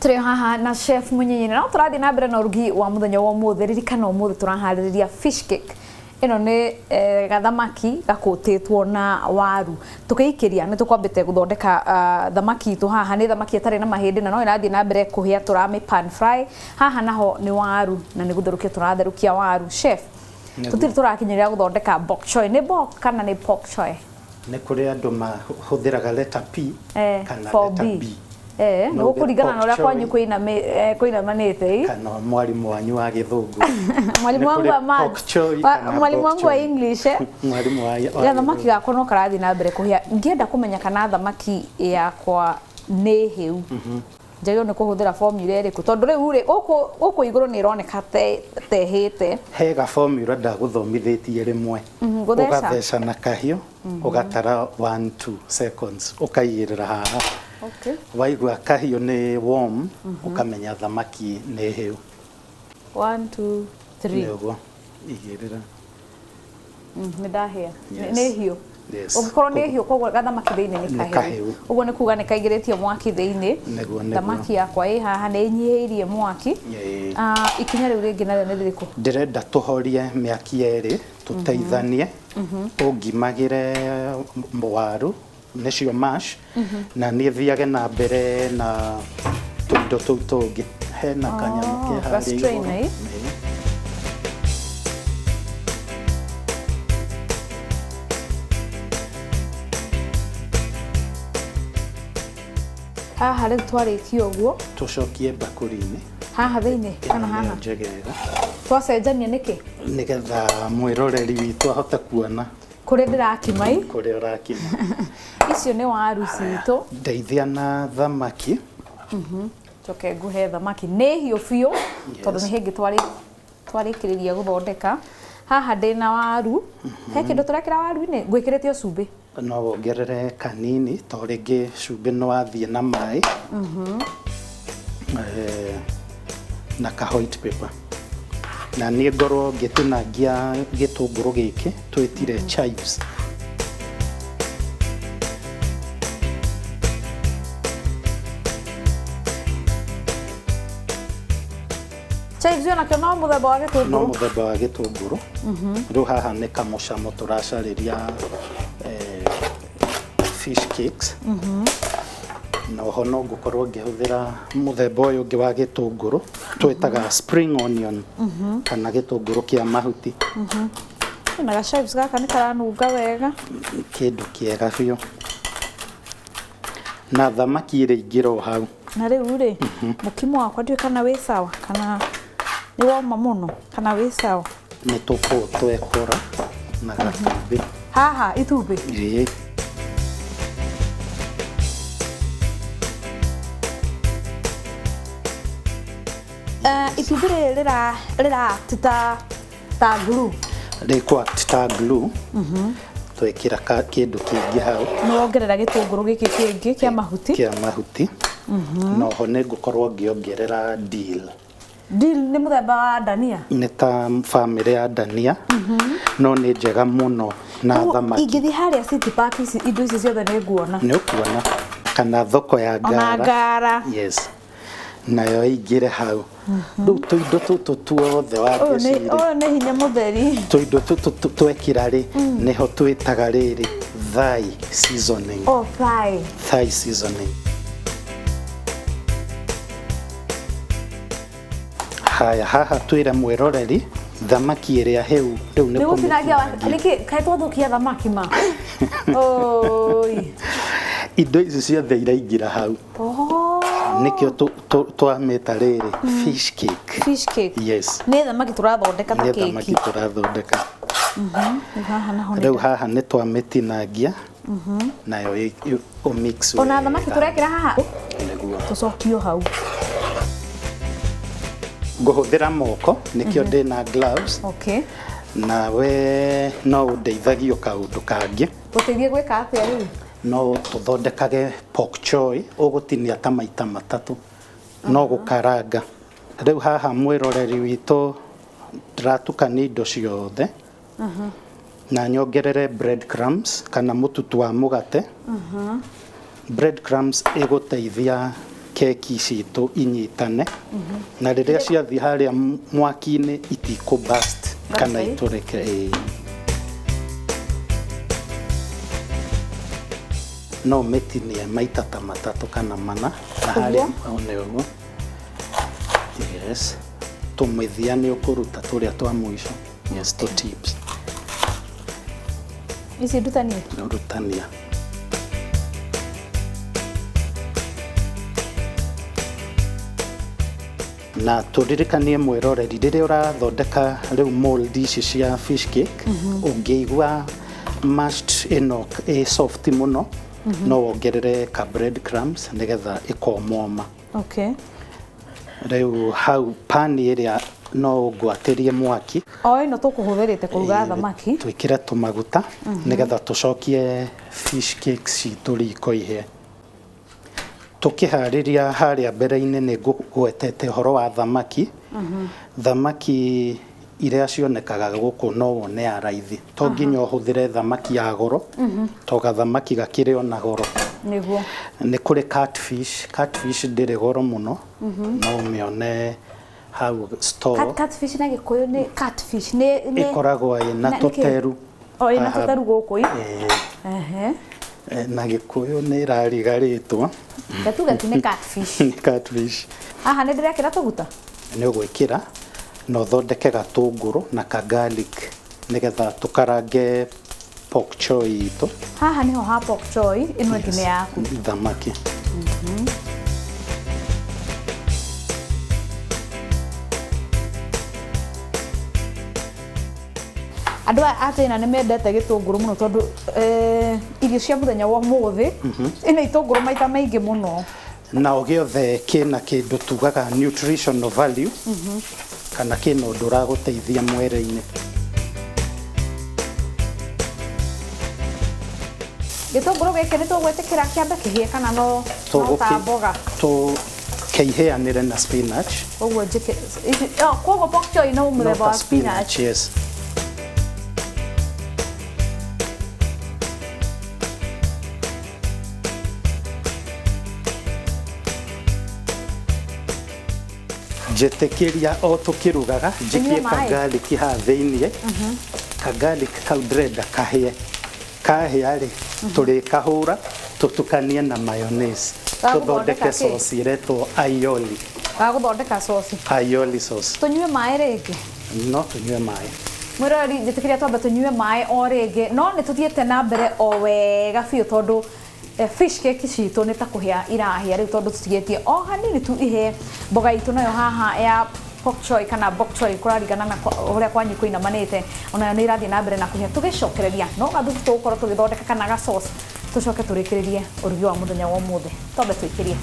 Tũrĩ haha na chef Mũnyinyini no tũrathiĩ na mbere na ũrugi wa mũthenya wa ũmũthĩ. Ririkana ũmũthĩ tũraharĩrĩria fish cake. Ĩno nĩ gathamaki gakũtĩtwo na waru. Tũkĩikĩria nĩ tũkwambĩte gũthondeka thamaki itũ haha. Nĩ thamaki ĩtarĩ na mahĩndĩ na no ĩrathiĩ na mbere kũhĩa, tũramĩ pan fry. Haha naho nĩ waru na nĩ gũtherũkia tũratherũkia waru. Chef, tũtirĩ tũrakinyĩrĩra gũthondeka bok choy. Nĩ bok kana nĩ pork choy? Nĩ kũrĩ andũ mahũthĩraga letter P kana for letter B. B. Nĩ No uge gũkũringana na pork ũrĩa kwanyu choy. kũinamanĩte ĩ? Kana mwarimũ wanyu wa gĩthũngũ. Mwalimu Nĩ wangu kũrĩ wa maths. pork choy kana Mwalimu bok wangu wa choy. English eh? Mwarimũ wa Gathamaki gĩthũngũ. gakwa no karathiĩ na mbere kũhĩa. Ngĩenda kũmenya kana thamaki yakwa nĩ hĩu, njagĩrĩirwo nĩ kũhũthĩra formula ĩrĩkũ? Tondũ rĩu rĩ, gũkũ igũrũ nĩ ĩroneka ta ĩhĩte. He ga formula ndagũthomithĩtie rĩmwe. Gũtheca. Ũgatheca na kahiũ, ũgatara 1 2 seconds, ũkaigĩrĩra haha. Waigua kahiũ nĩ warm, ũkamenya thamaki nĩ hĩu. 1 2 3. Nĩ ũguo, igĩrĩra. Nĩ ndahĩa. Yes. Nĩ hiũ. Yes. Ũngĩkorwo nĩ hiũ, koguo gathamaki thĩinĩ nĩ Nĩ kahĩu. kahĩu. Ũguo nĩ kuga nĩ kaingĩrĩtie mwaki thĩinĩ. Nĩguo, nĩguo. Thamaki yakwa ĩ haha nĩ ĩnyihĩirie mwaki. Ikinya rĩu rĩngĩ narĩo nĩ rĩrĩkũ? Ndĩrenda tũhorie mĩaki yerĩ, tũteithanie. Ũngimagĩre waru, nĩcio mash, na niĩ thiage na mbere na tũindo tũu tũngĩ. Hena kanyamũ ke Ga harĩa strainer, igũrũ. ĩ? Ĩĩ. Haha rĩu twarĩkia ũguo. Tũcokie mbakũri-inĩ. Haha thĩinĩ kana Ĩno nĩyo haha? njegega. Twacenjania nĩkĩ? Nĩgetha mwĩroreri witũ ahote kuona. Kũrĩa ndĩrakima ĩ? Kũrĩa ũrakima. Icio nĩ waru citũ. Ndeithia na thamaki. Njoke nguhe thamaki. Nĩ hiũ biũ, tondũ nĩ hĩngĩ twarĩkĩrĩria gũthondeka. Haha ndĩna waru. He kĩndũ tũrekĩra waru-inĩ? Ngwĩkĩrĩte o cumbĩ. No wongerere kanini, to rĩngĩ cumbĩ nĩ wathiĩ na maĩ. Na ka white pepper. Na niĩ ngorwo ngĩtinangia gĩtũngũrũ gĩkĩ twĩtire chives. Chives onakĩo no mũthemba wa gĩtũngũrũ. No mũthemba wa gĩtũngũrũ. Rĩu haha nĩ kamũcamo tũracarĩria fish cakes. Na oho no ngũkorwo ngĩhũthĩra mũthemba ũyũ ũngĩ wa gĩtũngũrũ twĩtaga spring onion kana gĩtũngũrũ kĩa mahuti. Na ga chives gaka nĩ karanunga wega. Kĩndũ kĩega biũ. Na thamaki ĩrĩa ingĩra o hau. Na rĩu rĩ, mũkimo wakwa ndiũĩ kana wĩ sawa, kana nĩ woma mũno, kana wĩ sawa. Nĩ tũkũũtwekũra na gatumbĩ. Haha itumbĩ? Ĩĩ. Itumbĩ rĩrĩ rĩra act ta glue. Rĩkũ act ta glue. Twekĩra kĩndũ kĩngĩ hau. Nĩ wongerera gĩtũngũrũ gĩkĩ kĩngĩ kĩa mahuti. Kĩa mahuti. Na oho nĩ ngũkorwo ngĩongerera dill. Dill nĩ mũthemba wa ndania? Nĩ ta bamĩrĩ ya ndania. No nĩ njega mũno na Koguo thamaki. Ingĩthiĩ harĩa City Park ici, indo ici ciothe nĩ nguona. Nĩ ũkuona. Kana thoko ya Ona Ngara. Ngara. Yes. Nayo ĩingĩre hau. Rĩu tũindo tũtũ tuothe Ũyũ wangĩcirĩ. nĩ hinya mũtheri. Tũindo tũtũ twekĩra rĩ, nĩho twĩtaga rĩrĩ Thai seasoning. Oh, Thai. Thai seasoning. Haya, haha twĩre mwĩroreri thamaki ĩrĩa hĩu rĩu nĩ Nĩ gũtinangia wa- kũmĩtinangia. nĩkĩ kaĩ twathukia thamaki ma? Oi. Indo ici ciothe iraingĩra hau. Nĩkĩo twamĩta rĩrĩ fish cake. Fish cake. Yes. Nĩ thamaki tũrathondeka ta Nĩ keki. thamaki tũrathondeka. Rĩu haha naho nĩ Rĩu haha nĩ twamĩtinangia. Nayo ũmix Ona thamaki wega. tũrekĩra haha? Nĩguo. Tũcokio hau. Ngũhũthĩra moko, nĩkĩo ndĩna gloves. Nawe no ũndeithagie kaũndũ kangĩ. Gũteithie gwĩka atĩa rĩu? No tũthondekage pork choy, ũgũtinia ta maita matatũ. No gũkaranga. Rĩu haha mwĩroreri witũ ndĩratukania indo ciothe. Na nyongerere bread crumbs kana mũtutu wa mũgate. Bread crumbs ĩgũteithia keki citũ inyitane na rĩrĩa ciathiĩ harĩa mwaki-inĩ itikũ burst kana right. itũrĩke ĩĩ. No mĩtinie maita ta matatũ kana mana na harĩa nĩ ũguo. Yes, tũmĩthia nĩ ũkũruta tũrĩa twa mũico. Yes, tũ tips. Ici ndutanie. Rutania. Na tũririkanie mwĩroreri rĩrĩa ũrathondeka rĩu mold ici cia fish cake, ũngĩigua mashed ĩno ĩ soft mũno, no wongerere ka bread crumbs nĩgetha ĩkomoma. Okay. Rĩu hau pani ĩrĩa no ũngwatĩrie mwaki. O ĩno tũkũhũthĩrĩte kũruga thamaki. Twĩkĩre tũmaguta nĩgetha tũcokie fish cakes citũ riko ihĩe. Tũkĩharĩria harĩa mbere-inĩ nĩ ngũgwetete ũhoro wa thamaki. Thamaki iria cionekaga gũkũ no wone ya raithi, to nginya ũhũthĩre thamaki ya goro, to gathamaki gakĩrĩ ona goro. Nĩguo. Nĩ kũrĩ catfish, catfish ndĩrĩ goro mũno, no ũmĩone hau store. Catfish na Gĩkũyũ nĩ catfish nĩ Ĩkoragwo ĩna na- nĩkĩ? tũteru. O ĩna Haha. tũteru gũkũ ĩ. Ĩĩ. Ehe. Na Gĩkũyũ nĩ ĩrarigarĩtwo. Gatuge tu nĩ catfish. Nĩ catfish. Haha nĩ ndĩrekĩra tũguta. Nĩ ũgwĩkĩra na ũthondeke gatũngũrũ na ka garlic nĩgetha tũkarange pork choy itũ. Haha nĩho ha pork choy, ĩno ĩngĩ nĩ yaku. Thamaki. Andũ aya a China nĩ mendete gĩtũngũrũ mũno tondũ irio cia mũthenya wa ũmũthĩ ĩna itũngũrũ maita maingĩ mũno. Na o gĩothe kĩna kĩndũ tugaga nutritional value, kana kĩna ũndũ ũragũteithia mwĩrĩ-inĩ. Gĩtũngũrũ gĩkĩ nĩ tũgwĩtĩkĩra kĩambe kĩhĩe kana no ta mboga? Tũkĩihĩanĩre na spinach. Koguo njĩke ici, koguo pork choy no mũthemba wa spinach. Yes. Njĩtĩkĩria o tũkĩrugaga njikie Ũnyue maĩ. kagarlic haha thĩiniĩ. Kagarlic kau ndĩrenda kahĩe. Kahĩa rĩ, tũrĩkahũra tũtukanie na mayonnaise. Gagũthondeka Tũthondeke kĩ? sauce ĩretwo aioli. Gagũthondeka sauce. Aioli sauce. Tũnyue maĩ rĩngĩ. No tũnyue maĩ. Mwĩroreri njĩtĩkĩria twambe tũnyue maĩ o rĩngĩ, no nĩ tũthiĩte na mbere o wega biũ tondũ fish cake citũ nĩ ta kũhĩa irahĩa rĩu tondũ tũtigĩtie o hanini tu ihĩe. Mboga itũ nayo haha ya pork choy kana bok choy kũraringana na ũrĩa kwanyu kũinamanĩte, onayo nĩ irathiĩ na mbere na kũhĩa. Tũgĩcokereria no gathubu tũgũkorwo tũgĩthondeka kana ga sauce tũcoke tũrĩkĩrĩrie ũrugi wa mũthenya wa ũmũthĩ. Twambe tũikĩrie.